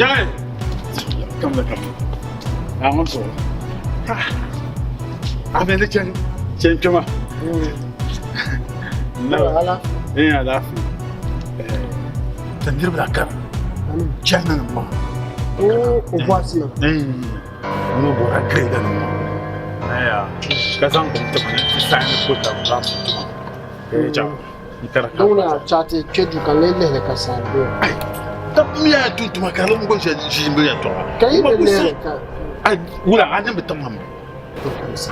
Jai. Kamla kamla. Naawuni zuɣu. A bɛ ni chani chani kpɛma. Ala. Eh, alaafee. Ti niriba la kara. China nim maa. O boss nim. Eh, no bɔra grade nim maa. Aya, ka zaŋ bin tima ni ti sign ko ta zaŋ bin tima. Eh, cha. Dawuna chaati kpe duu ka n lee lihili ka saha be o. Ai, ka mi ya tun tuma ka di gba ʒe ʒi n ya tɔɣa. Ka yi bi lihili ka. Ai, wula a ni bi tiŋ ma.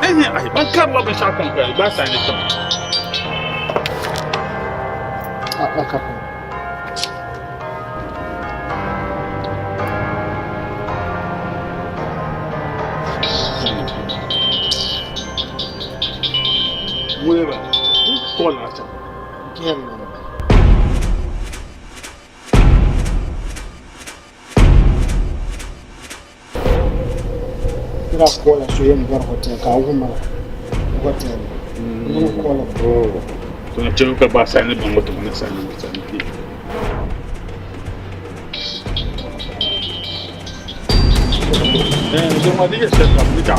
Ai, ai, ban karila binshɛɣu kam ka gba saha ni tiŋ. A ka pa. Wuleba, kɔl a chaŋ. Nira kɔla so yɛn bɔri hotel ka a wuhi ma hotel ni kɔla. To na chɛmi ka ba saani baŋ o tuma ni saani ni saani kpee. Eh, so ma di yɛ shɛli kam ni ka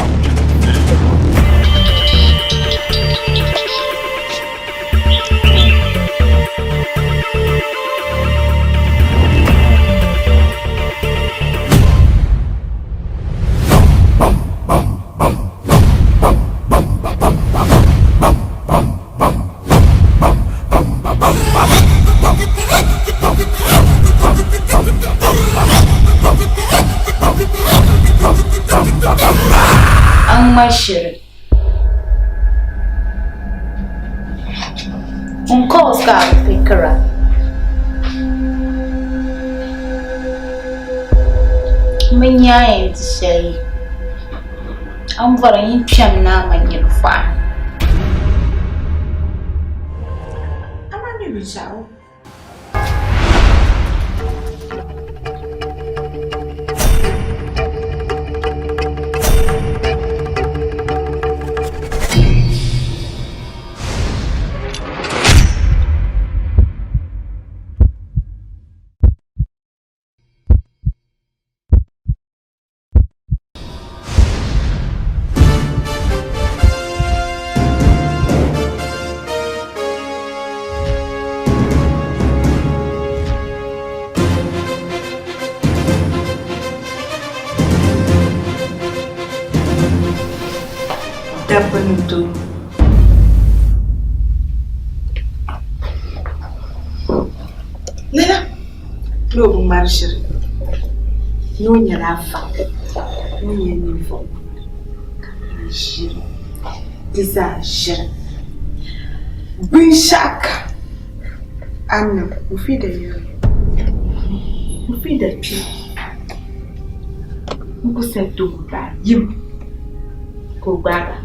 A ŋma shiri. N calls ka a bi pickira. M bi nya a yɛn di shɛli. A ni bɔri n yi kpɛm ni a ma nyini fɔɣu ni. Amaa mi binshɛɣu. Dabba ni doo. Lala ni o bi ŋmari ʒiri ni o nyɛla afa ni o nyɛla ninvuɣ maŋli ka ŋmari ʒiri di zaa ʒiri binshɛɣukam a ni niŋ Mufida yɛliya Mufida kpi n-ku sa doo bahi yim ka o gbaai ba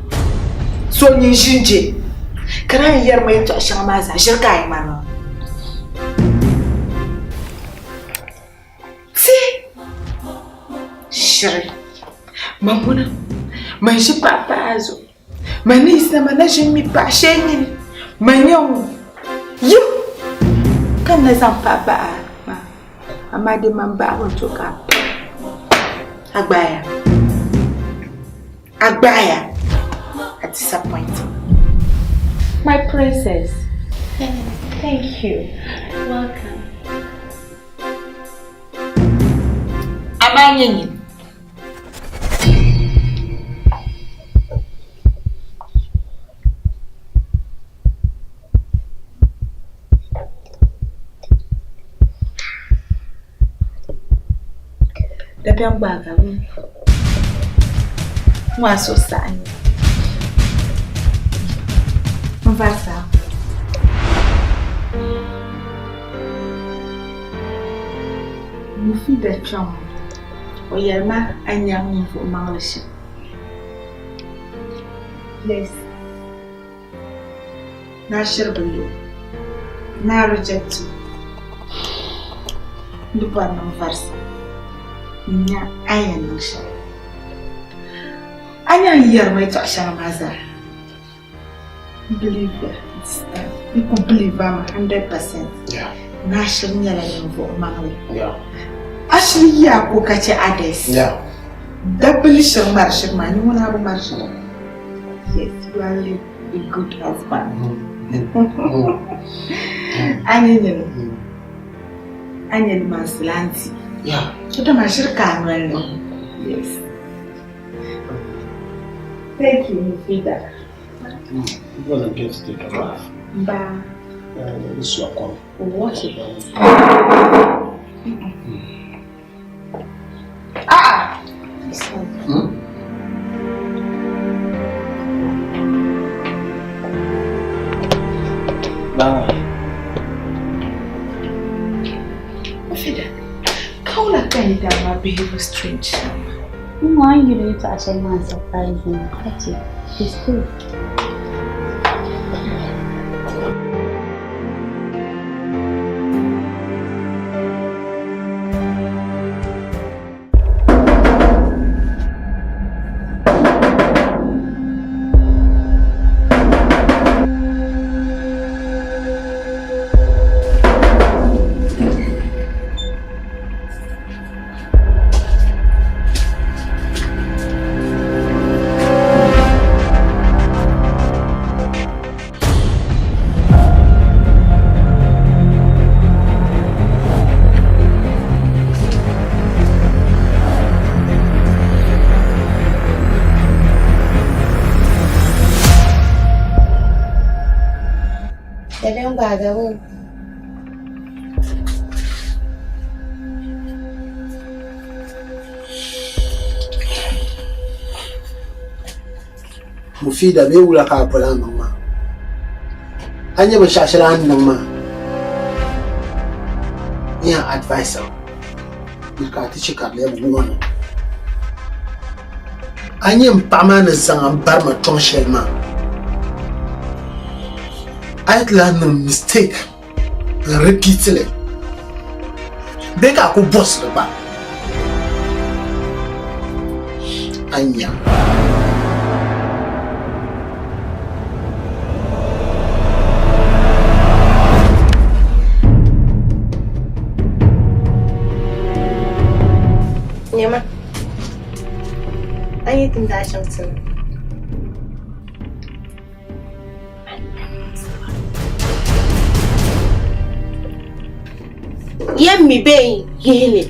so nyin ʒi n-je ka naan yɛri ma yɛtɔɣ shɛŋa maa zaa ʒiri ka a yi ŋmari maa. Ti shiri man ŋuna man ʒi paɣa paɣa zuɣu man ni yiɣisina man na ʒi m-mi paɣa shee nyini man nyɛ ŋun yim ka n na zaŋ paɣa bahi a maa amaa di man bahigu n-to ka a pa a gbaaya a gbaaya a disappoint My princess. Thank you. Welcome. Amaa nyɛ nyini. Dabiɛm gbaagi a bee? N maa suhusaɣinli n varisi a. Mufida kpɛŋ ŋɔ o yɛli ma a nyaŋ ninvuɣ maŋli shɛm. Please. Naa shiri bi lu naa reject o n di bɔri ni n varisi n-nya a ni yɛn niŋ shɛli. A nya n yɛri ma yɛtɔɣ shɛŋa maa zaa n believe ya this time n ku believe a mi 100%. Naa shiri nyɛla ninvuɣ maŋli. A shiri yi a ko ka chɛ others. Yeah. Dabba shiri mari shiri maa, ni ŋuna bi mari shiri. Yes, you are a good husband. A nyɛ nyini. A nyɛ limansilanti. Yeah. To dama shiri ka a noli ni. Yes. Thank you, Mufida. You wanna get to take a bath? Ba. This is your call. What? Ah! Bye. Mufida, kaula ka yi dama behave strange. N wan yuli yɛltɔɣa shɛli maa surprising ka che it's good. Dadan gwagawo. Mufida bee wula ka a boli a niŋ maa? A nya binshɛɣu shɛli a ni niŋ maa? N yɛn advice a ni ka a ti chɛ ka di lɛbi warning. A nya m paɣa maa ni zaŋ a m-bari ma tɔŋ shɛli maa, a yi ti lahi niŋ mistake n repeat li bee ka a ku bɔsi li gba, a nya. Nyama, an yi tin daa chaŋ ti ni. Yɛm mi bee yihili.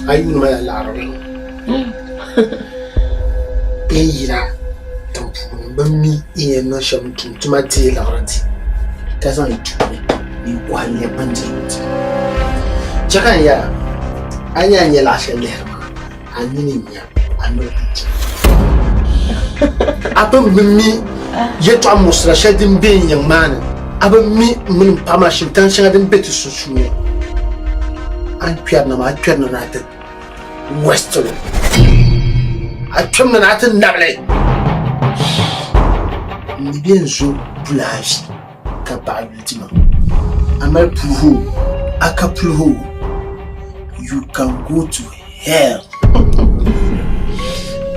A yuuni ma la laɣiri n yina tiŋ puuni bɛ mi n yɛn niŋ shɛm tum tuma deei liɣiri di ka zaŋ yi tuuni ni yi kɔhi n-lɛbi bindirigu di. Chɛ ka n yɛra, a ni nya a ni nya laɣ shɛli lihiri maa, a nini n-nya a ni ku tum. A pun bi mi yɛtɔɣ muɣisira shɛli din be n yiŋ maa ni, a bi mi m mini m paɣ maa shintaŋ shɛŋa din be ti sunsuuni. A ni kpɛrina maa, a kpɛrina ni a ti west li. A kpɛmina ni a ti nabi li. N ni be n zo bulaavi ka baɣa yuli ti ma. A mali puhi o, a ka puhi o, you can go to hell.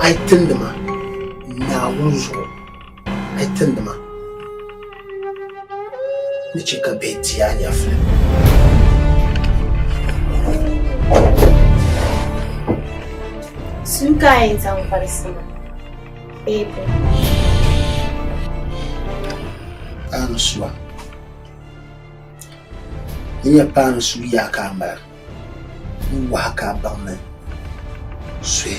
A yi tindi ma Naawuni zuɣu, a yi tindi ma ni chɛ ka bihi di a nyɛvili. Suu ka a yɛn zaŋ varisi ma, baby. Paanu sua. N nya paanu suu yaa ka a mali n wahi ka a baŋ ni suhi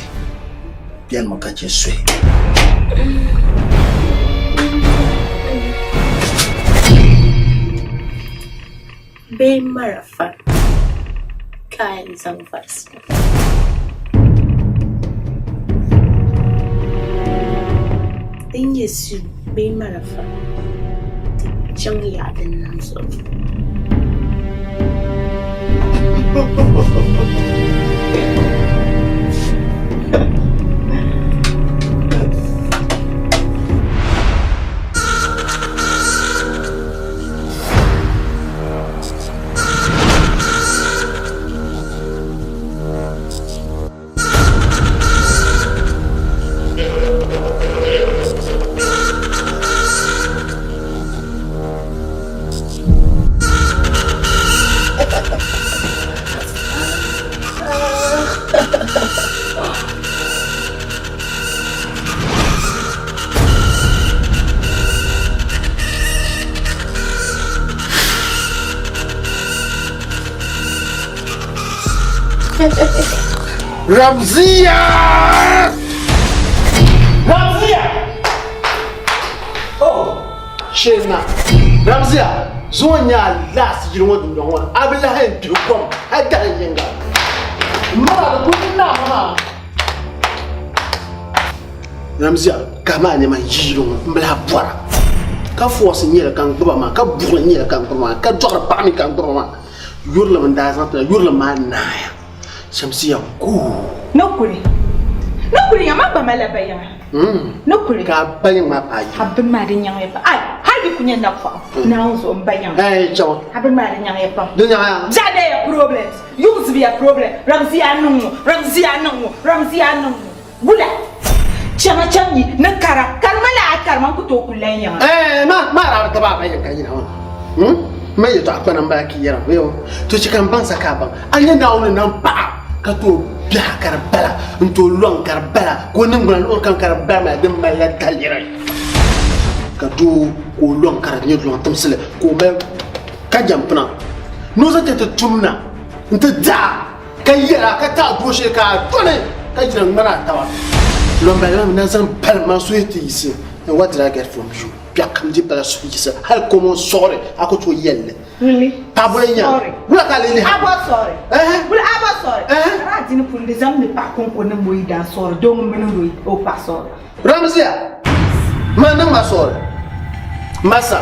benimi ka chɛ suhi. Bee marafa ka a yɛn zaŋ varisi ma. Din nyɛ suu bee marafa ti chaŋ yaɣa din niŋ zuɣu. Ramziya! Ramziya! Oh, shena. Ramziya, zuŋɔ nyɛ a last yili ŋɔ dundɔŋ ŋɔ ni. A bi lahi yɛn kpihi kom hali dahin yiŋga. M ma maa di kuli ni naa ma maa. Ramziya, kahimi a nɛma n-yi yili ŋɔ m bi lahi bɔra. Ka fɔɔsi n-nyɛ li ka n gbuba maa, ka buɣili n-nyɛ li ka n gbuba maa, ka dɔɣiri paɣa mi ka n gbuba maa. Yurilim n-daa zaŋ ti na, yurilim maa naaya. Shamsiya go. Ni kuli. Ni kuli ya ma gba malila ba yiŋa. Ni kuli. Ka a ba yiŋ maa paai yi. A bini maa di nyaŋ ya pam. Ai, hali di ku nyɛ napɔɣu. Naawuni zuɣu m ba yiŋa. Ɛɛ chaŋ. A bini maa di nyaŋ ya pam. Di nyaŋ ya. Biɛɣu deei ya problems. Yuŋ zibi ya problem. Ramziya a niŋ ŋɔ. Ramziya a niŋ ŋɔ. Ramziya a niŋ ŋɔ. Wula? Chaŋ chaŋ yi ni kara. Karima la a karima n ku tooi kuli lan yiŋa. Ɛɛ ma ma daa bi tabi a ba yiŋ ka yina maa. Hmm? Ma yɛtɔɣa kpana m-bala ka yi yɛra ŋɔ. Yo, to chɛ ka m baŋ sa ka a baŋ. A nya Naawuni ni nam paɣa ka tooi biɛha ka di bala n-tooi lɔŋ ka di bala ka o niŋgbuna luɣili kam ka di bala maa din malila daliri. Ka doo ka o lɔŋ ka di nyɛ lɔŋ timsili ka o mali ka jɛm pina ni o zaŋ ti ti tum na nti daa Ka yɛl a ka ti a dooshee ka a doli ka jina ŋmani a taba. Lɔmbali maa mi na zaŋ pali ma suhi ti yiɣisi. And what did I get from you? Biɛɣu kam di pala suhu yiɣisi hali kom o sɔɣiri a ku tooi yɛli li. Really? Paɣabɔli n-nyɛ a. Sorry. Wula ka a lee lihi a? Abɔ sorry. Ɛhɛ. Wula abɔ sorry. Ɛhɛ. Ka a dini puuni di zaŋ mi paɣa kɔŋko niŋ o yidaan sorry doo ŋun bi niŋdi o paɣa sorry. Ramziya, ma niŋ ma sorry. Masa,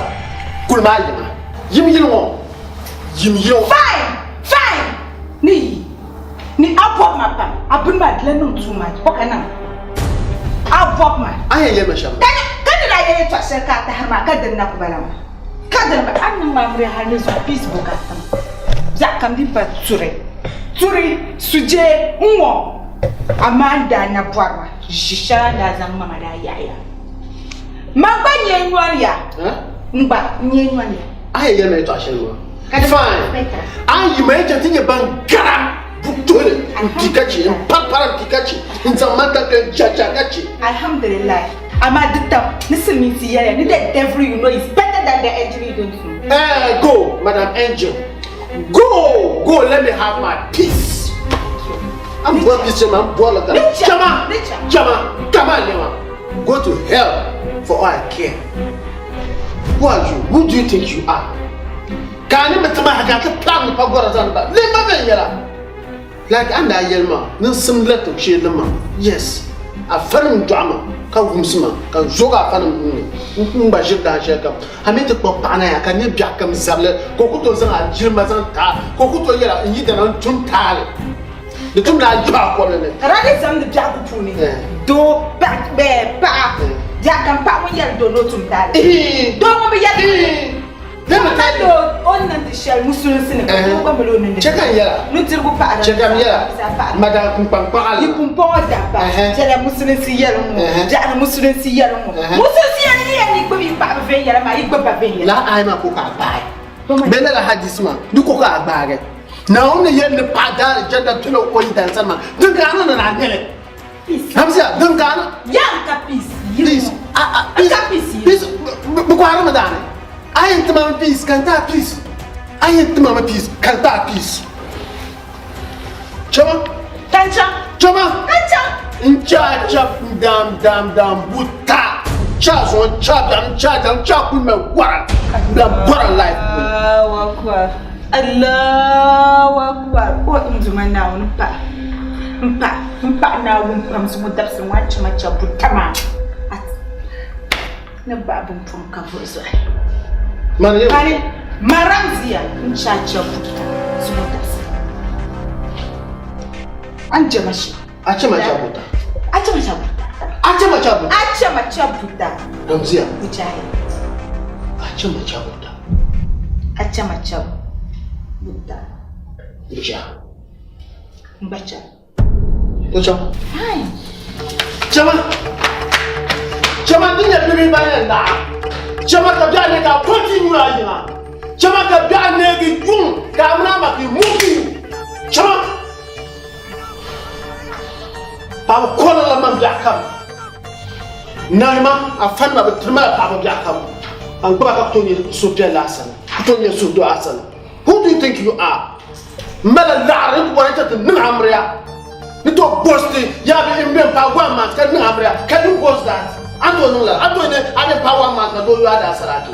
kuli maa yiŋa. Yim yili ŋɔ. Yim yili ŋɔ. Fine! Fine! Ni yi. Ni a bɔbi ma pam. A bini maa di lan niŋ too much. Bɔ ka niŋ? A bɔbi ma. A yɛn yɛli ma shɛm. Ka ni, ka ni daa yɛli yɛtɔɣ shɛli ka a tahiri maa ka dini na ku bala maa. Ka dini ba, a ni niŋ ma amiliya hali ni zuɣu peace bɔ ka a ti ma. Biɛɣu kam din pa turi. Turi, sujee, n-ŋɔ. Amaa n daa na bɔri ma. Ʒi shɛli a ni daa zaŋ ma maa daa yaɣiya. Man gba n-nyɛ nyɔri ya. N gba n-nyɛ nyɔri ya. A yɛn yɛli ma yɛtɔɣa shɛli maa. Fine. A yi ma yɛn ti nyɛ ban gara butuhili m-pi ka chɛ, m-paripari m-pi ka chɛ, n-zaŋ ma n-tabi ka n-chacha ka chɛ. Alhamdulillah. Amaa di tam ni silimiinsi yɛliya ni the devil you know is better than the angel you don't know. Eh, go, Madam Angel. Go, go, let me have my peace. I'm bɔri peace shɛli maa, m bɔri li ka chama, chama, kama nɛma. Go to hell for all I care. Who are you? Who do you think you are? Ka a ni mi ti ma ka ti plan pa gɔra zani ba. Lema viɛnyɛla. Like a ni daa yɛli ma ni n simdila tiŋshee li ma. Yes, afanim dɔɣi ma ka wumsi ma ka n zooi afanim nuuni n gba ʒiri dahin shɛli kam. A mi ti kpuɣi paɣa na ya ka nyɛ biɛɣu kam zabili ka o ku tooi zaŋ a jilima zaŋ ti a ka o ku tooi yɛl a n yidana n tum taali. Di tumdi a yihi a kɔbili ni. Ka daa di zamdi biɛhigu puuni doo paɣa biɛɣu kam paɣa ŋun yɛli doo ni o tum taali doo ŋun bi yɛli doo ŋun mali o ni niŋdi shɛli musulinsi ni ka doo gba mali o ni niŋdi Chɛ ka n yɛla. Nudirigu paɣa Chɛ ka n yɛla. Madam Kpunkpaŋkpaɣali. Yi pumpɔŋɔ dabba biɛla musulinsi yɛli ŋɔ biɛɣu ni musulinsi yɛli ŋɔ musulinsi yɛli ni yɛli ni yi gbubi yi paɣaba viɛnyɛla maa yi gbubi ba viɛnyɛla. Lala aaya maa ko ka a gbaai bee lala hadisi maa di ko ka a gbaagi. Naawuni ni yɛli ni paɣa daari jɛnda kpɛla o yidan sani maa, din ka a niŋdi ni a nyɛli. Hamza, din ka a niŋ. Ya n ka peace yili Peace. ŋɔ. A, a, N peace. ka peace yili. Peace. Bɛ kɔhiri mi daani. A yɛn ti ma mi peace ka n ti a peace. A yɛn ti ma mi peace ka n ti a peace. Chama. Ka n chaŋ. Chama. Ka n chaŋ. N cha cha dam dam dam buta. N cha zuɣu, n cha biɛɣu, n cha dam, n cha kuli mali wara. N lahi bɔri life. Allahu Akbar. Allahu Akbar. O n Duuma Naawuni paɣa. M paɣa, m paɣa Naawuni pam zuŋɔ dabisili ŋɔ a chama cha buta maa. Ni bahi bimpɔŋ ka vuhi zuɣu. Mani yɛ. Mani maramziya n cha cha buta zuŋɔ dabisili. A ni jɛma shɛm. A chama cha buta. A chama cha buta. A chama cha buta. A chama cha buta. Ramziya. Mujahid. A chama cha buta. A chama cha buta. Mujahid. N gba cha. To chaŋ. Fine. Chama. Chama ti nyɛ bibi ban yɛn laɣim. Chama ka biɛɣu ne ka pɔnti nyura yiŋa. Chama ka biɛɣu neegi yuŋ ka a mini a ma ka yi muki. Chama. Paɣaba kɔrila la man biɛɣu kam. Nanima a fanima bi tiri ma la paɣaba biɛɣu kam. An gbuba ka ku tooi nyɛ suhupiɛlli a sani, ku tooi nyɛ suhudoo a sani. Who do you think you are? M mali laɣiri ni ku bɔri n-chɛ ti niŋ amiliya. Ni tooi boast yaa bɛ n bɛn paai one month ka niŋ amiliya. Can you boast that? A ni tooi niŋ lala? A ni tooi ni a bɛn paai one month ka doo yo a daa sarati?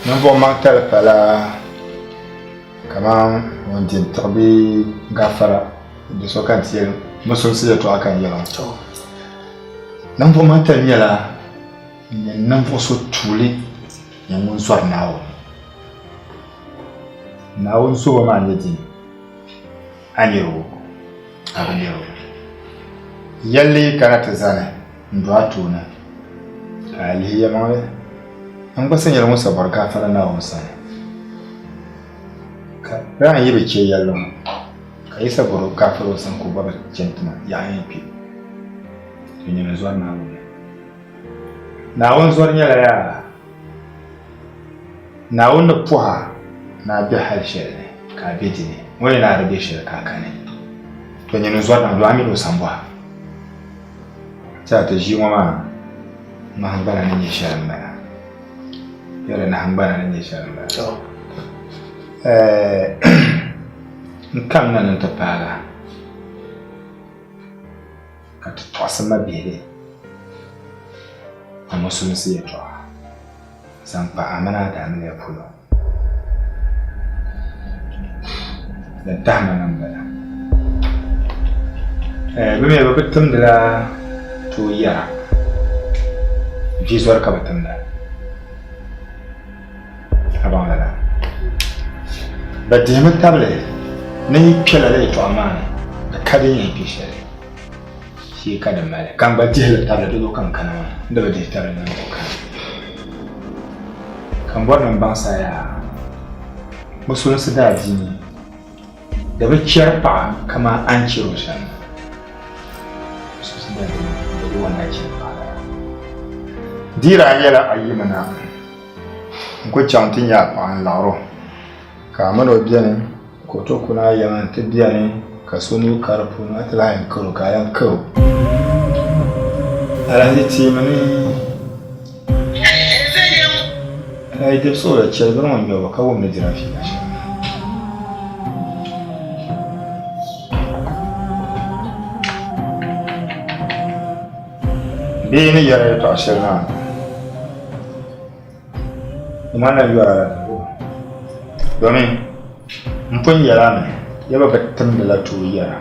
Ninvuɣ maŋtali pala kaman ŋun di n-tiɣi bee gafara do so ka n ti yɛli musulinsi yɛtɔɣa ka n yɛli ŋɔ. Ninvuɣ maŋtali nyɛla ninvuɣ so tuuli nyɛ ŋun zɔri Naawuni. Naawuni zobo maa nyɛ dini? A nyari o, a bi nyari o. Yɛlli kana ti zani n-do a tooni ka a lihi yɛlimaŋli. N gba sa nyɛla ŋun sa bɔri gaafara Naawuni sani. Ka Ryan yi bi chɛ yɛlli ŋɔ, ka yi sa bɔri gaafara o sani ka o gba bi chɛ n-ti ma, yaha yɛn kpi. To nyɛmi zɔri Naawuni. Naawuni zɔri nyɛla yaa? Naawuni ni puhi a ni a be hal shɛli ni ka a be di ni, ŋɔ ni a di be shɛli ka a kani. To nyini n-zɔri na, dɔɣi mini o sambɔha. Ti a ti ʒii ŋɔ maa nahingbana ni nyɛ shɛli m-bala. Bɛ di nahingbana ni nyɛ shɛli m-bala. N kamina ni n ti paagi a. Ka ti tɔɣisi mabihili ni musulinsi yɛtɔɣa zaŋ kpa a mini a daamiliya polo. Din tahi ma na m-bala. Bɛ mi bɛ bi timdila tooi yɛra, vi zɔri ka bɛ timda. A baŋ lala. Bɛ dihimi tabili ni yi kpe lala yɛtɔɣa maa ni, di ka din yɛn kpe shɛli shee ka di mali. Ka n gba dihi li tabili di zuɣu ka n kana maa, n di bi dihi tabili ni n ku kana. Ka n bɔri ni m baŋ sa yaa, musulinsi daadiini di bi chɛri paɣa kaman a ni chɛri o shɛm la. Musulinsi daadiini di bi wandi a chɛri paɣa lala. Di daa nyɛla a yimina. N ku chaŋ ti nya a paɣa n-laɣir o, ka a min o beni, ka o ti kuni a yiŋa nti beni, ka so nuu ka di puuni, a ti lahi yɛn kar o, ka a yɛn kar o. Alahichi teemi ni a yi dibisi o la chɛli bini ŋɔ ŋmɛbu ka wum ni dira fiila shɛm. Bee ni yɛra yɛtɔɣ shɛli maa, di ŋmanila yɔra la zuɣu. Domin m pun yɛl a mi, ya bi bi timdila tooi yɛra.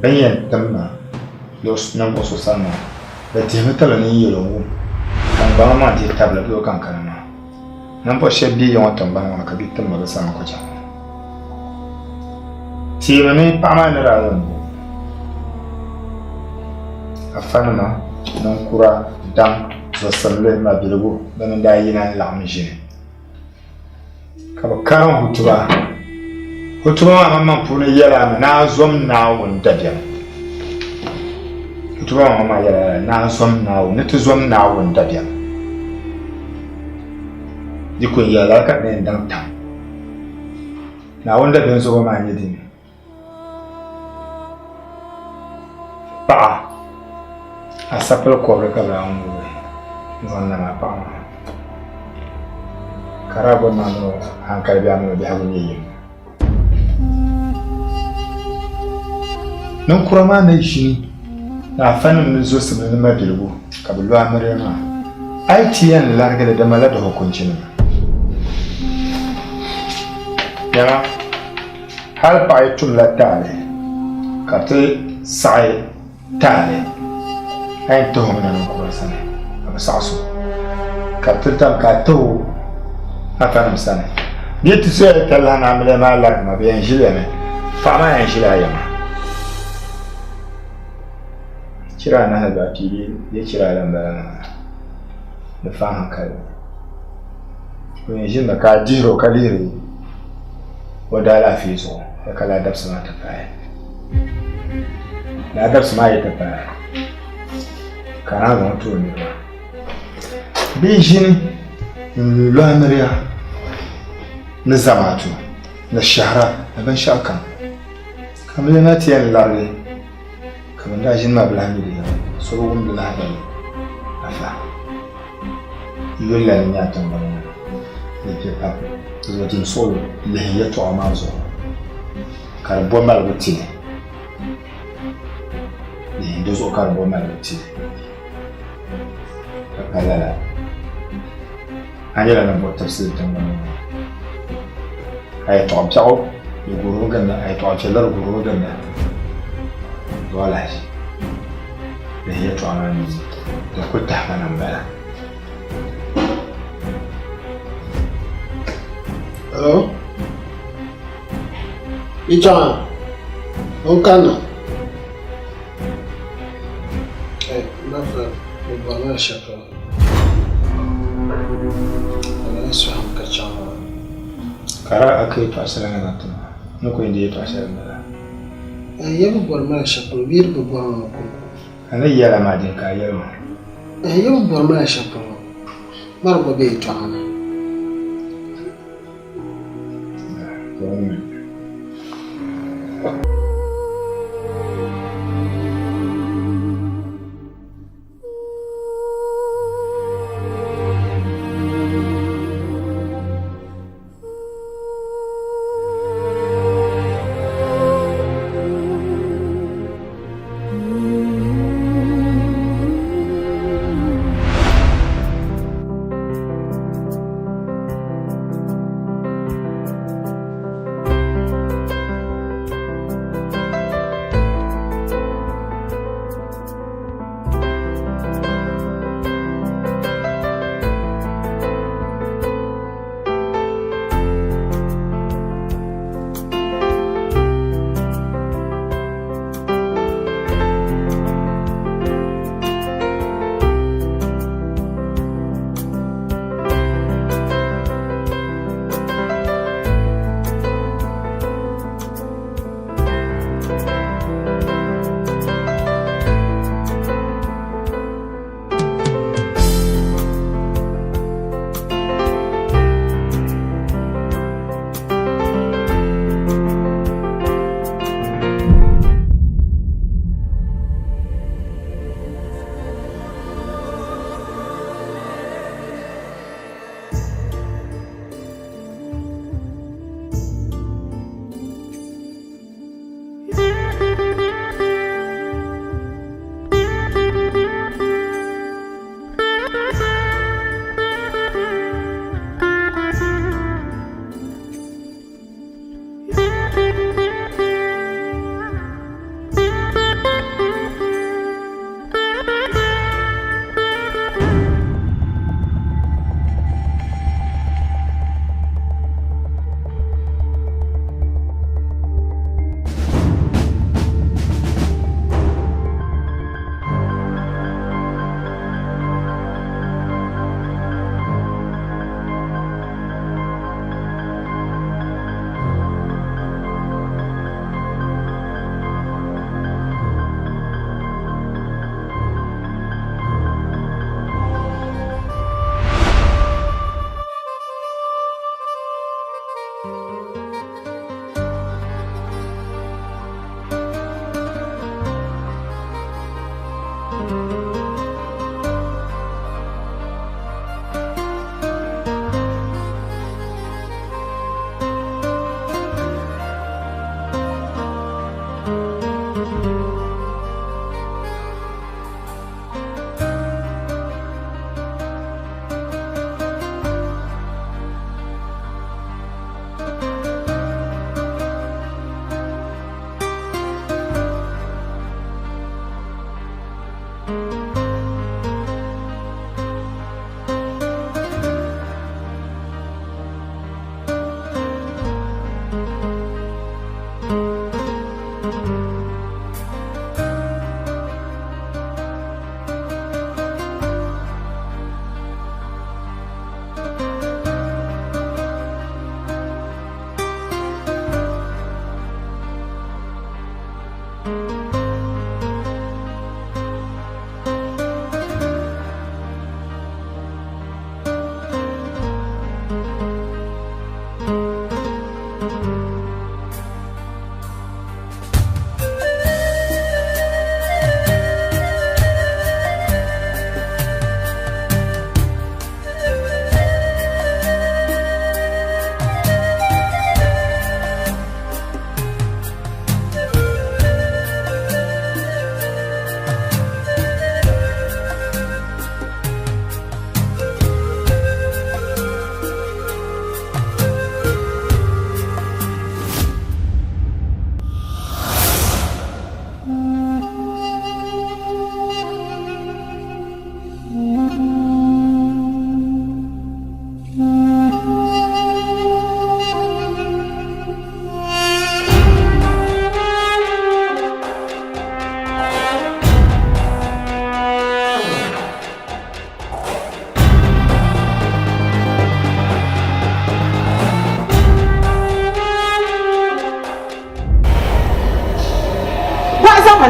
Bɛ ni yɛn tim ma ninvuɣ so sani maa, bɛ dihimi tabili ni n yɛl o n-wum, ka n gba maŋ dihi tabili bɛ o ka n kana maa. Ninvuɣ shɛb be ya ŋɔ tiŋgbani ŋɔ ni ka bɛ tim ma bɛ sani n-ku chaŋ. Teemi ni paɣa maa ni daa yɛn bo afanima, ninkura, daŋ, zɔsimli, mabiligu bɛni n-daa yina n-laɣim ʒini ka bɛ karim hutuba. Hutuba maa maŋmaŋ puuni yɛla mi ni a zom Naawuni dabiɛm. Hutuba maa maŋmaŋ yɛla ni a zom Naawuni, ni ti zom Naawuni dabiɛm. Di ku n-yɛli lala ka di na yɛn daŋ tam. Naawuni dabiɛm zobo maa n-nyɛ dini? Paɣa, a sapili kɔbiri ka bɛ daa ŋubi n-zaŋ nam a paɣa maa. Ka daa bɔri ni a mini o hankali bee a mini o biɛhigu nyɛ yim. Ninkura maa ni ʒini ni afanim ni zosimli ni mabiligu ka bɛ lo amiliya maa, a yi ti yɛn larigi li di malila di hukunchinima. Nyama, hal paɣa yi tumla taali ka ti saɣi taali, a yɛn tahi o mi na ninkura sani ka bɛ saɣis o, ka bɛ ti tam ka a tahi o afanim sani. Bɛ yi ti soya yi talahi ni amiliya maa larigi ma, bɛ yɛn ʒiliya mi, paɣa maa yɛn ʒila a yɛma. Chira anahi bɛ pii bee chira ala m-bala maa di fa hankali. O yɛn ʒinimi ka a dihiri o ka lihiri o daalaafee zuɣu hali ka lala dabisi maa ti paai. Lala dabisi maa yi ti paai ka a naan zaŋ o ti o niriba. Bɛ yi ʒini n-lo amiliya ni zamaatu ni shɛhira ni binshɛɣukam. Kamilana ti yɛn larigi ka bɛn daa ʒini maa bi lahi mi di yɛla, so bi wum di lahibali afa. Yuli la ni nya tiŋgbani ŋɔ ni kpe pam, di zuɣu ti ni suɣili lihi yɛtɔɣa maa zuɣu ka di bo maligu ti li. Lihi di zuɣu ka di bo maligu ti li. Ka pa lala, a nyɛla ninvuɣ tibisili tiŋgbani ŋɔ ni, ka yɛtɔɣ biɛɣu di guurimi ginda, ka yɛtɔɣ viɛlli di guurimi ginda. Zuɣu alahichi lihi yɛtɔɣa maa nini, din kul tahi ma na m-bala. Hello? Yi chaŋ a? Ŋun kanna? Eh, Mafa, bɛ bɔri ma shɛli polo. N sɔhim ka chaŋ maa. Ka a daa ka yɛtɔɣ shɛli ŋa na ti ma, n ni ku yɛn di yɛtɔɣ shɛli m-bala. Eh, ya bi bɔri ma shɛli polo bee di bi bɔri ma kɔŋko? A ni yɛla maa din ka a yɛli ma. Eh, ya bi bɔri ma shɛli polo, mari gba be yɛtɔɣa ni.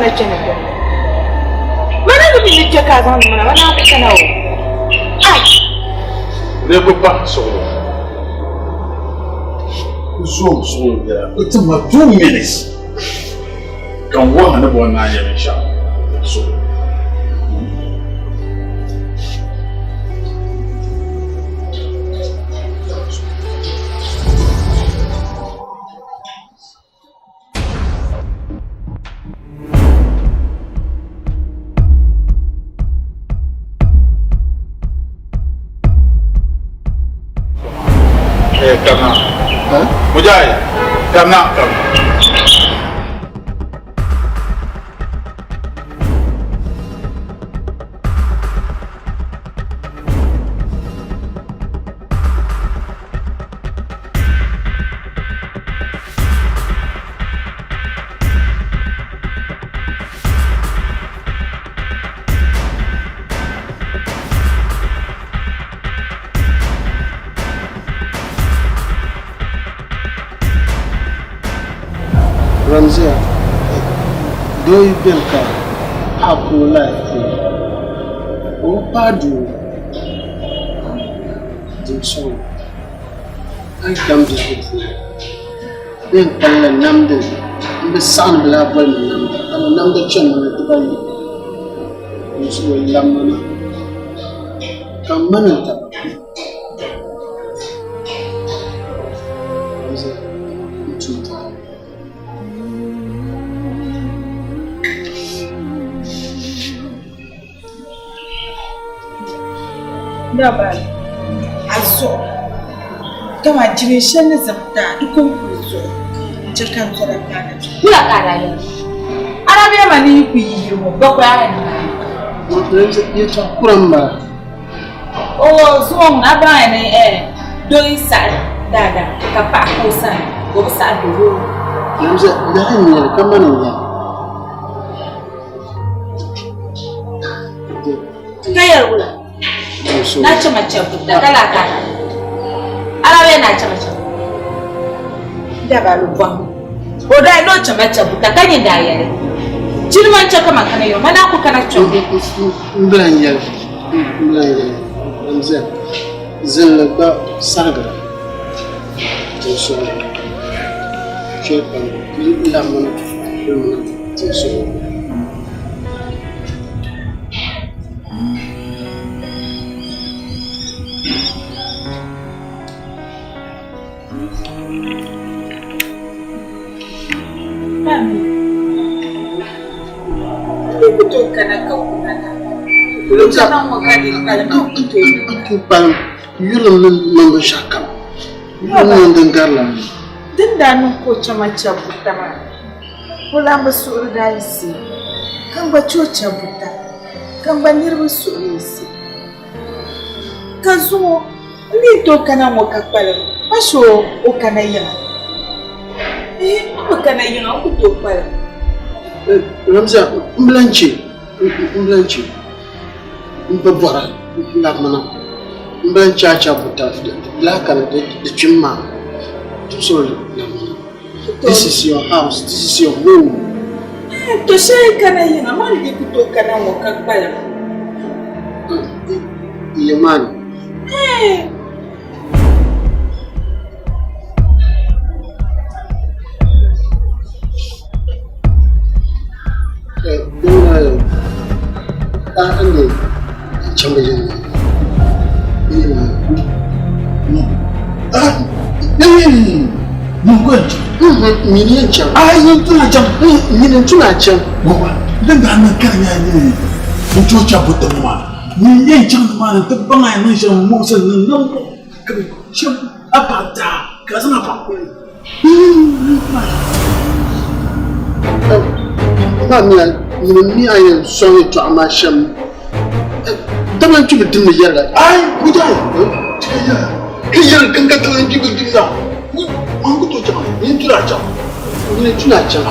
na chani gbini. Mana ni mi ni chɛ ka a zaŋdi ma na, ma naan ku kana o. Ai! Di ku pahi suɣulo. N zoom suɣulo biɛla o ti ma 2 minutes ka n wuhi ni bɔ n-naan yɛ binshɛɣu suɣulo. Eh, kamna. Mujahid, kamna, kamna. Ramziya, doo yi beni ka paɣa ku o life puuni, o bi paai doo din sɔŋ o. A yi tam biɛhigu puuni, bɛ yɛn kpalila namdi m-bi saɣi ni bɛ lahi boli ma namda, dama namda chanimi ni dibayi n-suhi o lamma na ka m ma ni taba. N tum taali. Dabali, a zuɣu kaman jinin shɛli ni zaŋ ti a di kɔŋko zuɣu n-chɛ ka n zɔra paana kpe. Wula ka a daa yɛli? A daa bi yɛli ma ni yi ku yi yili ŋɔ bakɔi a yɛn niŋ a Yɛtɔɣ kura m-bala. Oo, zuŋɔ ŋuna a baŋya ni doo yi saɣi daadam ka paɣa ka o sani, o bi saɣi doo. Ramza, lala n-nyɛ li ka mani n-nyɛ li. Ka yɛli wula? Na chama chabu da kala ka Arabe na chama chabu. Da ba lu bɔhim. O daa no chama chabu ka ka nyɛ daa yɛli. Jini man chɛ ka man kana yɔ, mana ku kana chɔ. M bila n yɛli, m bila n yɛli, Ramza, zinli gba sarigira tinsuɣu chɛ ka laɣim tinsuɣu. Kpalim yuli ni niŋ binshɛɣu kam yuli niŋ din garila. Din daa niŋ ka o chama chɛbu buta maa, o laamba suhuri daa yiɣisi ka n gba chɛ o chɛbu buta ka n gba niriba suhuri yiɣisi. Ka zuŋɔ n ni tooi kana ŋɔ ka kpalim pa so o kana yiŋa. Ehe, o bi kana yiŋa, o ku tooi kpalim. Ramza, m bi lan chɛ, m bi lan chɛ, m bi bɔra labimina, m bi lan chɛ a chɛbu buta, di lahi kani di kpim maa, di labimina. This is your house, this is your home. To shɛli kana yiŋa, man di ku tooi kana ŋɔ ka kpalim. Yemani. Maa mi nyini mi a yɛn sɔŋ yɛtɔɣa maa shɛm dabla n kpi bi dimdi yɛrila ai mujahid ka yɛri kan ka dabla n kpi bi dimda man ku to chaŋ ni tura chaŋ nyini tuna chaŋ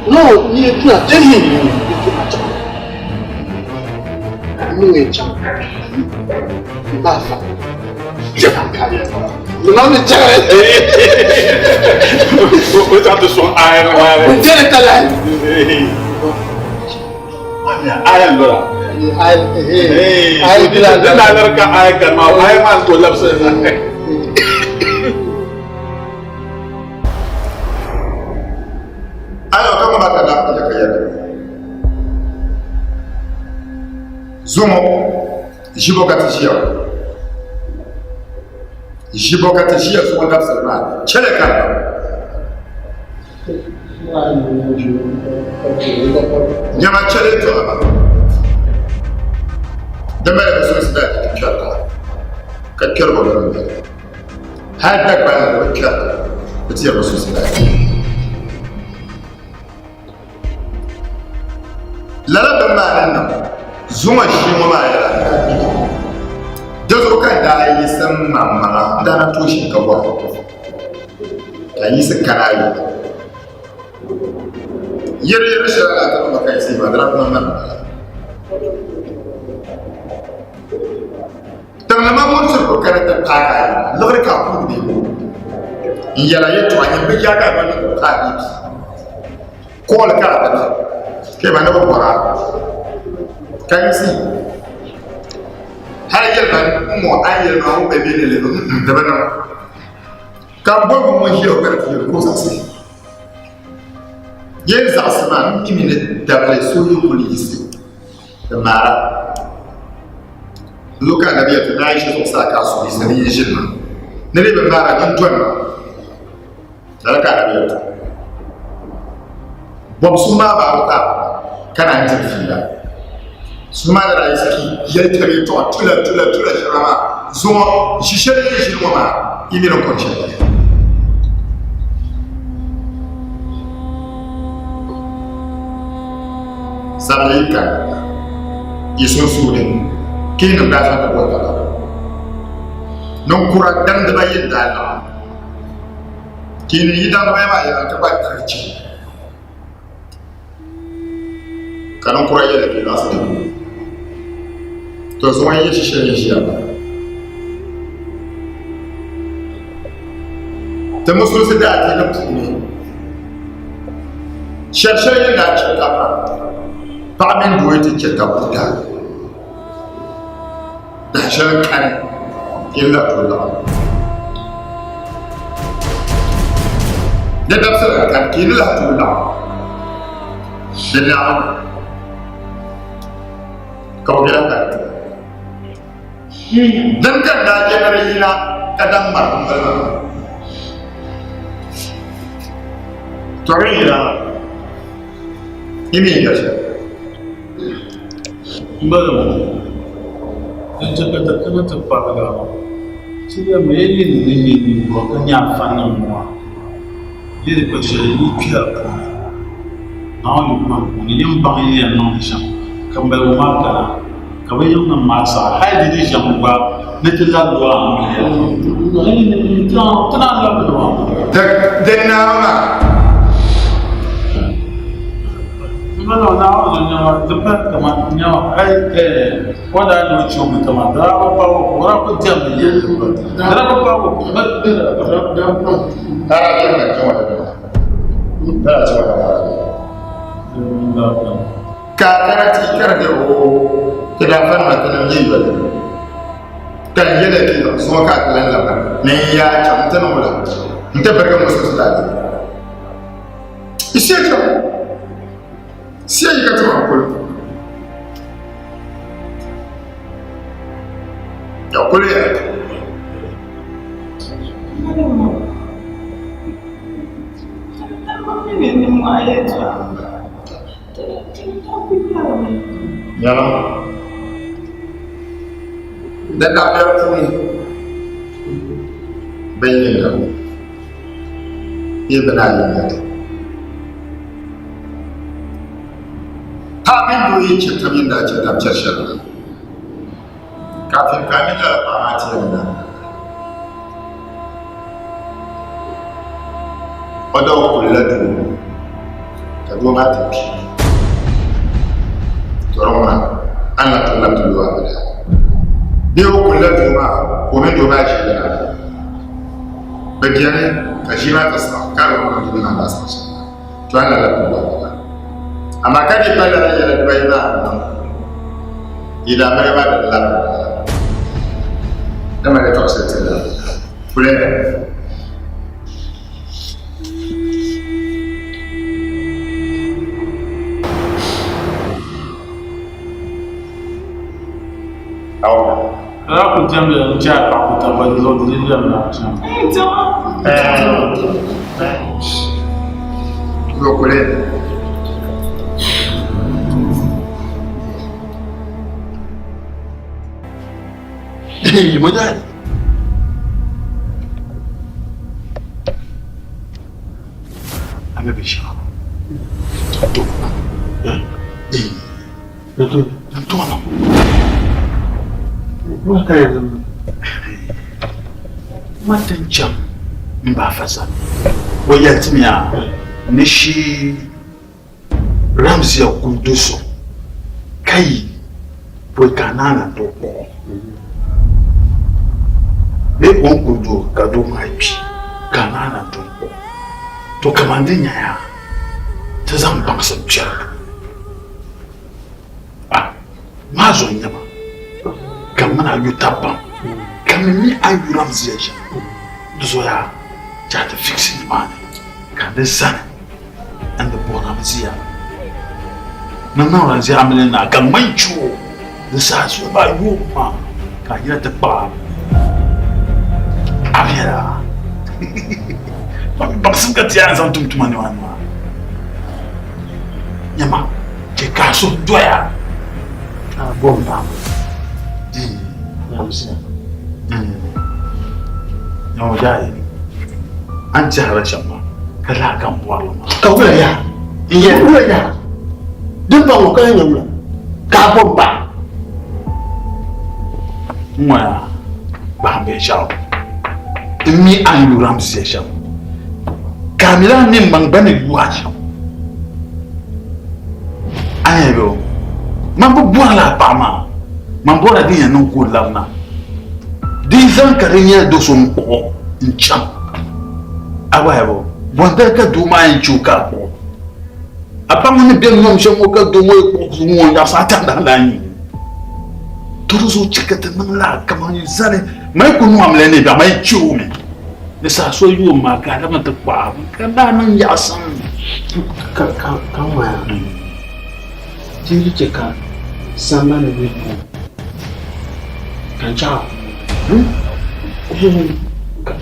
no nyini tuna chaŋ ni tura chaŋ ni ŋun chaŋ n ba fa. Niŋdi chɛri. O zaŋ ti sɔŋ ayɛ maa. N chɛri talahi. Ayɛ n lora. Ayɛ bila. Din daa lori ka ayɛ kani maa ayɛ maa n to labisi. Ayo kama ba ka daa pili ka yɛli zuŋɔ ʒibo ka ti ʒiya ŋɔ ʒibo ka ti ʒiya zuŋɔ dabisili maa chɛli ka nyɛma chɛli tɔɣa maa di mali bi sulinsi daa ti kpɛri ta ka kpɛri ba bini hali Dagbani ni bi kpɛri bi ti yɛri bi sulinsi daa Lala bini maa ni niŋ zuŋɔ ʒii ŋɔ maa yɛla di zuɣu ka n daa yiɣisi m maŋmaŋa n daa na tooi shɛm ka bɔra ka n yiɣisi kana ayi yiri yiri shɛli daa ti niŋ ba ka yiɣisi maa di daa kuma mani bala Tiŋli maa murisiri ku kana ti paai ka ayi liɣiri ka a puuni bee n yɛla yɛltɔɣa nyini bi yaagi a ba ni ku paai bee bia kooli ka a bi niŋ kpɛma ni bi bɔra ka yiɣisi hali yɛli ba n ŋɔ a ni yɛli maa o bɛ bɛ ni lebe n di bi niŋ ka n boli ŋun ʒiya o ka di ti yɛli ka o zaɣisi yɛn zaɣisi maa n mi mi ni dabili so yi kuli yiɣisi di maara Luka anabi yɛli ti ni a yi ʒi zuɣusaa ka a suhu yiɣisi ni yi ʒini maa ni di bi maara nyin doli ma lala ka anabi yɛli ti bɔbisi maa baabu taaba ka naan diri fiila suhu maa ni daa yiɣisi ka yɛli tabi yɛltɔɣa tula tula tula shɛŋa maa zuŋɔ ʒi shɛli yi ʒini ŋɔ maa yi mi ni kɔŋ shɛli Sabila yi kana yi sunsuuni Keenim daa zaŋ ti boli taba. Ninkura daŋdiba yi n-daa laɣim. Keenim yi daŋdiba maa yɛla nti gba karichi ka ninkura yɛli bɛ laɣisi di puuni. To zuŋɔ yi ʒi shɛli n-ʒiya maa. Ti musulinsi daadiini puuni Shɛri shɛli yin daa chɛ ka paɣa mini doo yi ti chɛ ka buta dahin shɛli kani yin la tooi laɣim. Di dabisili n kani ka yi ni lahi tooi laɣim di laɣim ka bi bela kani. Din ka n daa je ni di yina ka daŋ ŋmari binbali maa. Tɔri n yina maa, yi mi n yɛli shɛli. M ba ŋɔ, din chɛ ka ti kana ti kpariga ŋɔ, ti yɛlimi ya yi ni ni nyɛ ninvuɣu ka nyɛ afanim ŋɔ maa, yi di pa shɛli yi kpiya puuni, Naawuni yuli maa puuni, yi ni baŋ yi ni yɛn niŋdi shɛm, ka maligu maa kana. Ka bɛ yiŋnim maa saɣi, hal di di ʒiɛm gba ni ti labi lu a amiliya. Ti naan labi lu a. Di naai maa. M ba Naawuni ni nɛma di pahi kaman nɛma hal o daa ni o chɛ o mi kaman di daa bi paagi o, o daa kul diɛmdi yɛlli gba. Di daa bi paagi o. Ka a kana ti kari di o ti daa fani ma ti niŋ yi yoli ka n yɛli ti zuŋɔ ka a ti lan labina ni n yaa chaŋ n ti niŋ o la n ti birigi musulinsi daa di i sie chaŋ sie yi ka tuma kuli ya kuli ya. Nyɛla di dabiɛri puuni bin yinga bee bini ayi n-nyɛ li. Paɣa mini doo yi chɛ tab yi ni daa chɛ tab chɛri shɛli la, kafin ka a mini lala paɣa maa ti yɛn niŋ o daa kulila doo ka doo maa ti kpi tɔri ŋuna a ni lahi tooi labi ti lu a bee o kulila doo maa. ka o mini doo maa ʒiya maa bɛ beni ka ʒia maa ti siɣi ka di bi niŋ maa siɣi shɛm maa to a ni lala ku bɔri ba amaa ka di pa lala yɛla dibayi maa niŋ yi daa mali maa di labi dama di tɔɣisiri ti la kuli. Lala ku diɛmdi n chɛ a paɣa ku taba di zuɣu di di diɛm naa chɛm. A mi binshɛɣu to n tooni ma ti ni chaŋ m ba afa sani o yɛli ti mi a ni shi Ramziya kuli do so ka yi pɔi ka a naan na tooi kpuɣi o bee o ni kuli do ka doo maa kpi ka a naan na tooi kpuɣi o. To kaman di nyaya ti zaŋ baŋsim kpɛri a maa zuɣu n-nyɛ ma ka m mini a yu tab pam ka mi mi a ni yu Ramziya shɛm di zuɣu yaa chɛ a ti fiɣisi nimaani ka di zani n di bɔri Ramziya ni niŋ Ramziya a mini naa ka ŋmani chuo di saha so maa yoobu maa ka a yina ti kpaɣi a viɛla baŋsim ka ti yaa zaŋ tum tuma nimaani maa nyama chɛ ka a suhu doya a bom paɣa Ramziya nyama jahi a ni tɛhiri shɛm maa ka lahi ka n bɔri li maa ka wula yaa n yɛli wula yaa din pa ŋɔ ka nyɛ wula ka a bom paɣa n ŋɔya kpahim binshɛɣu n mi a ni yu Ramziya shɛm ka a mi lahi mi n maŋ gba ni yu a shɛm a nyɛ bɛ o man bi bɔrila a paɣa maa man bɔrila din yɛn niŋ ka o labina di zaŋ ka di nyɛla do so n kpuɣi o n chaŋ a gba yɛbo bɔndali ka doo maa yɛn chɛ o ka a kpuɣi o a paɣa ŋɔ ni bɛ nyom shɛm ŋɔ ka doo ŋɔ yi kpuɣi ŋɔ nyaɣasa a tandi la yi to di zuɣu chɛ ka ti niŋ laa kaman yi zani ma yi ku niŋ amiliya ni bɛ ma yi chɛ o mi ni saha so yoom maa ka a labina ti kpuɣi a ka daa niŋ yaɣisim. Ka ka ka ŋmaya ti yi chɛ ka sambani ni bu ka n chaɣ ka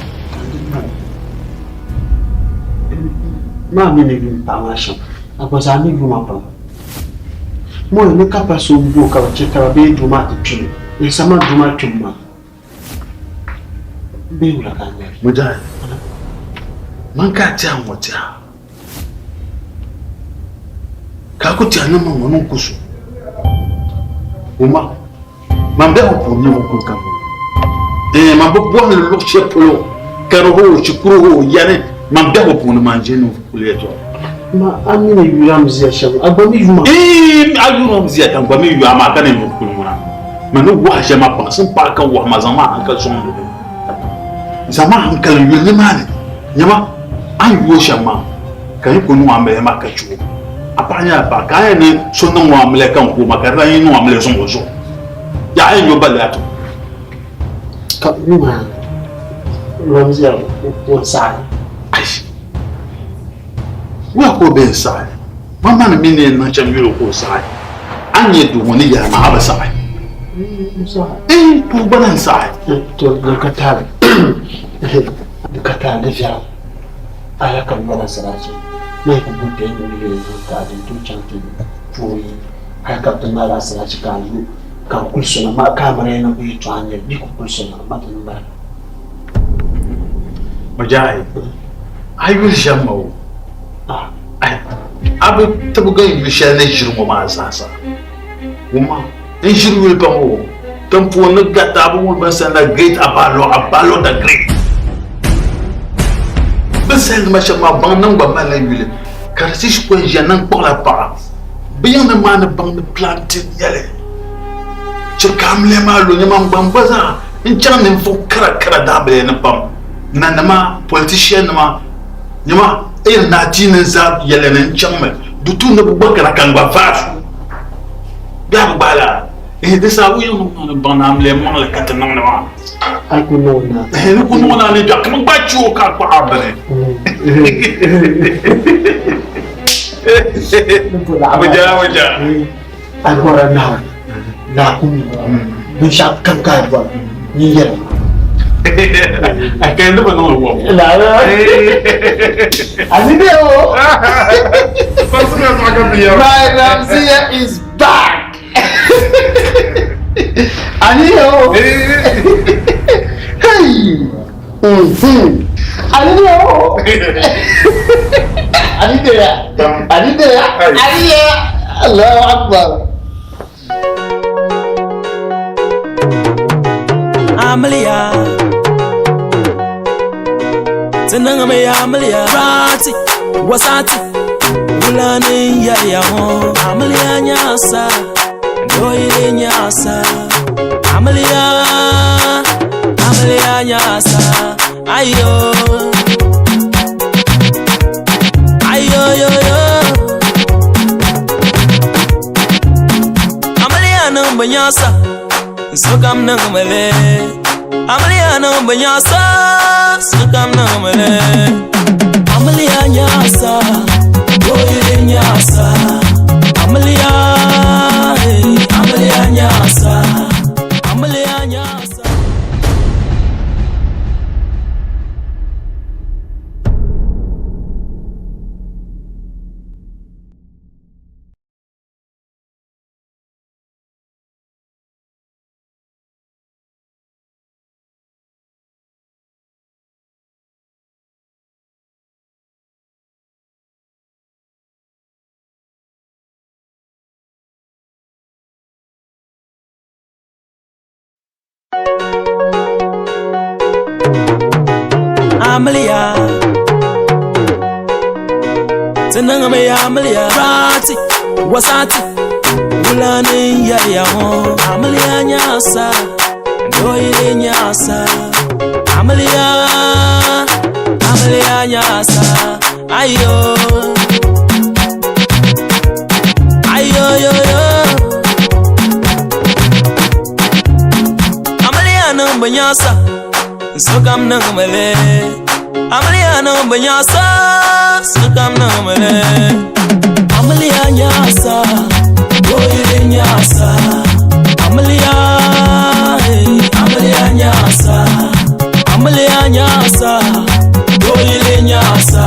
maa mi ni yum paɣa maa shɛm a gba zaa mi yuma pam mɔri ni ka pa so m-bo ka bɛ chɛ taba bee doo maa ti kpimi n sama doo maa kpimi maa bee wula ka a nyari. Mujahid, man ka a tɛha ŋɔ tɛha ka a ku tɛha ni man ŋɔ ni n ku so wumma man biɛhigu puuni nyɛ ŋun kuli ka ŋɔ ɛɛn man bi bɔhindi luɣ shɛli polo ka di hoo shikuru hoo yani man biɛhigu puuni man ʒe ni kuli yɛtɔɣa. Ma a mi ni yuram ziya shɛm a gba mi yuma. Ɛɛn a yuram ziya ka n gba mi yu amaa ka ni niŋ kuli ŋuna man ni wahi shɛm a kpaŋsim paɣa ka wahi ma zaŋ ma hankali sɔŋ di zaŋ ma hankali n yuli nimaani nyama a ni yu o shɛm maa ka yi ku niŋ amiliya maa ka chɛ o a paɣa nyɛla paɣa ka a yɛn ni so niŋ o amiliya ka n ku o maa ka di lahi yi niŋ amiliya zaŋ o zuɣu yaa a yɛn yo balli a ti Ka ŋuna Ramziya ŋun saɣi. Ayi wula ka o be n saɣi ma ma ni mi ni yɛn niŋ shɛm yuli o ka o saɣi a ni nyɛ doo ŋɔ ni yɛli ma a bi saɣi ee to o gba lahi saɣi. To di ka taali di ka taali di viɛla a ya ka yɔla sirachi ma yi ku bo bɛ ni yuli niŋ ka a di tooi chaŋ ti puhi hali ka bɛ ti mali a sirachi ka a yu ka n kuli sona ma ka a mali niŋ yɛltɔɣa n-nyɛ bɛ ku kuli sona ma ti ni mali. Mujahid, a yuli shɛm ma o a bi tibigi n yu shɛli ni ʒiri ŋɔ maa zaasa wumma n ʒiri yuli pam o tiŋpuuni ni garita a bi wuli bin sani la great Abalo Abalo the great bin sani nima shɛm maa baŋ niŋ gba malila yuli ka di ti shikuru ʒiya niŋ kpuɣila paɣa bɛ yiŋ ni maani baŋ ni plantin nyɛli chɛ ka amiliya maa lo nyɛ man gbaŋ gba zaa. N chaŋ ninvuɣ kara kara daabiliya ni pam, nanima, politician nima, nyama irin na adiini zaa yɛlli ni n chaŋmi di tu ni bɛ gba kana ka n gba vaai su bee a bi gbaai laa? Ehe di saha o yɛn niŋ ni baŋ ni amiliya maŋli ka ti niŋdi maa. A ku niŋ o naa. Ehe ni ku niŋ o naa ni biɛɣu ka bɛ gbaai chi o ka a kpaɣi a bini. Abuja Abuja. A bɔra Naawuni ni a ku mi binshɛɣu kam ka a bɔra nyin yɛlim ma. A kaya ni bi niŋ li wɔbu. Azide o. My Ramzia is back. Ani o. Hey. Ani o. Ani de ya. Ani de ya. Ani ya. Allahu Akbar. Amiliya Ti niŋmi amiliya Rati wasati Wulani yɛliya ŋɔ Amiliya nyaasa Dooyili nyaasa Amiliya Amiliya nyaasa Ayo Ayo yo yo Amiliya niŋ bi nyaasa Sokam niŋmi li Amiliya niŋ bi nyaasa Sokam niŋmi li Amiliya nyaasa Dooyili nyaasa Amiliya eh, Amiliya nyaasa Amiliya nyaasa Amiliya Ti niŋmi amiliya Rati wasati Wulani yɛliya ŋɔ Amiliya nyaasa Dooyili nyaasa Amiliya Amiliya nyaasa Ayo Ayo yo yo Amiliya niŋ bi nyaasa Sokam niŋmi li Amiliya niŋ bi nyaasa Sokam niŋmi li Amiliya nyaasa Dooyili nyaasa Amiliya eh, Amiliya nyaasa Amiliya nyaasa Dooyili nyaasa.